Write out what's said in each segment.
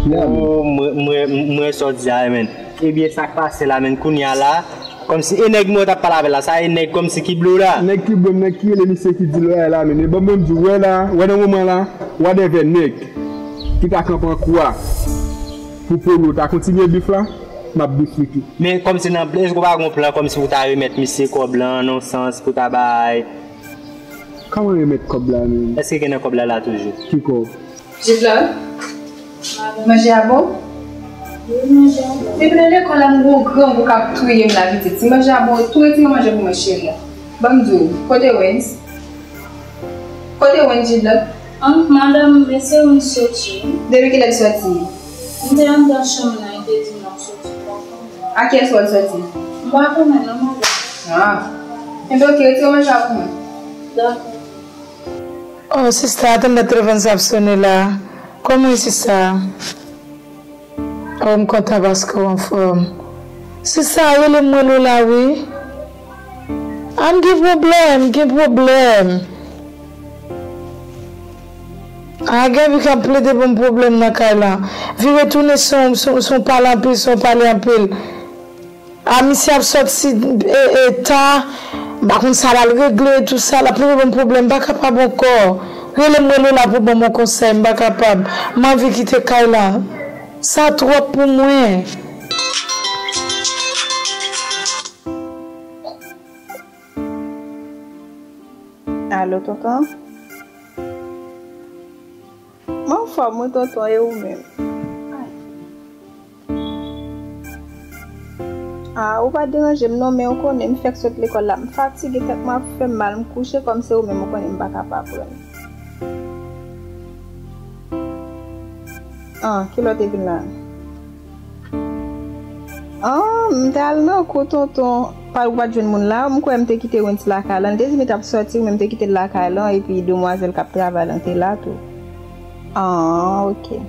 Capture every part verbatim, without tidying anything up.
Yeah, man. Oh, mwen, mwen, mwen sòti a, men. Ebyen, sa k pase la, men, kounye a la, kòmsi, e nèg mwen t ap pale avè l la, sa e nèg kòmsi ki blo la. Nèg ki blo, nèg ki rele misye ki di l wè la, men. E ban mwen di, wè la, wè nan moman la, whatever nèg ki ta kanpe an kwa pou Polo ta kontinye bif la, m ap bif li tou. Men kòmsi nan, èske w pa gon plan kòmsi pou ta remèt misye kòb lan, nan sans pou ta bay? Kòman remèt kòb la, men? Èske gen nan kòb la la toujou? Ki kòb? Jidlòd, manje a bon? Depi nan lekòl la, m gon grangou k ap touye m la, pitit. Ti manje a bon, tou rete manje pou mwen, cheri. Ban m di w, kote Wens? Kote Wens, Jidlòd? An, madanm, mesye Wens soti. Depi kilè l soti? M te anndan chanm nan, li te di m l ap soti. A kiyès w wè l soti? M pa konnen non, madanm. Ah. Enben, oke, retire manje a pou mwen. Dakò. Oh, sista, atann dat telefòn sa ap sone la. Kòman w ye, sista? Oh, m kontan paske w anfòm. Sista, rele m, rele w la, wi. Ah, m gen pwoblèm, m gen pwoblèm. Ah, Gaby k ap plede ban m pwoblèm nan kay la. Vire tounen, se yon, se yon, se yon pale anpil, se yon pale anpil. A, misye ap sòti, e, e, ta, m pa konn sa l al regle, tou sa, l ap plede ban m pwoblèm, m pa kapab ankò. Rele m, rele w la pou ban m yon konsèy, m pa kapab. M anvi kite kay la. Sa twòp pou mwen. Alo, tonton? Mwen anfòm wi tonton, e ou menm? Ah, ou pa deranje m non, men ou konnen m fèk sot lekòl la, m fatige, tèt mwen ap fè m mal, m kouche kòm se ou menm, ou konnen m pa ka pa pran. Ah, kilè w te vin la? Ah, m t al nan kou tonton, pa, ou pa t jwenn moun la, m kwè m te kite Wens lakay lan. Li te di m li t ap sòti, men m te kite l lakay lan, epi demwazèl k ap travay lan te la tou. Ah, oke.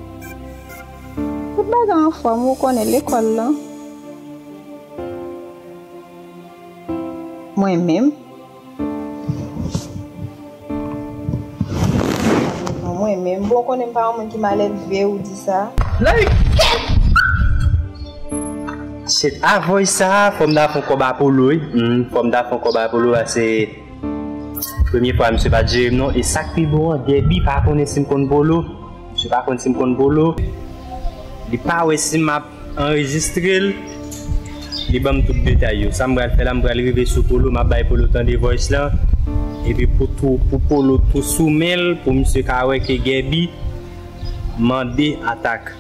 Tout bagay anfòm, ou konnen lekòl lan. Mwen menm? Mwen menm, bon, konnen m pa yon moun ki malelve, ou di sa. Shit, avòy sa, fò m ta fè yon kòb a Polo, wi. Hmm, fò m ta fè yon kòb a Polo, paske premye fwa misye pa t jere m non. E sa k pi bon an, Gaby pa konnen si m konn Polo. Misye pa konn si m konn Polo. Li pa wè si m ap anrejistre l. Li ban m tout detay yo. Sa m pral fè la, m pral rive sou Polo, m ap bay Polo tande voice lan. Epi pou tou, pou Polo tou sou men l, pou misye ka wè ke Gaby mande atak.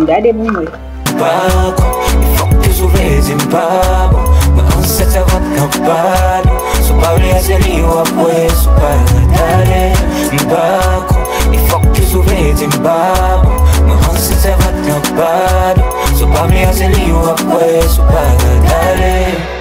Gade pou mwen. M pa kwè, e fòk ke sou vle di m pa bon. Mwen ansent sèvant nan pa nou. Si w pa vle a se li w ap wè, si w pa vle tale. M pa kwè, e fòk ke sou vle di m pa bon. Mwen ansent sèvant nan pa nou. Si w pa vle a se li w ap wè, si w pa vle tale.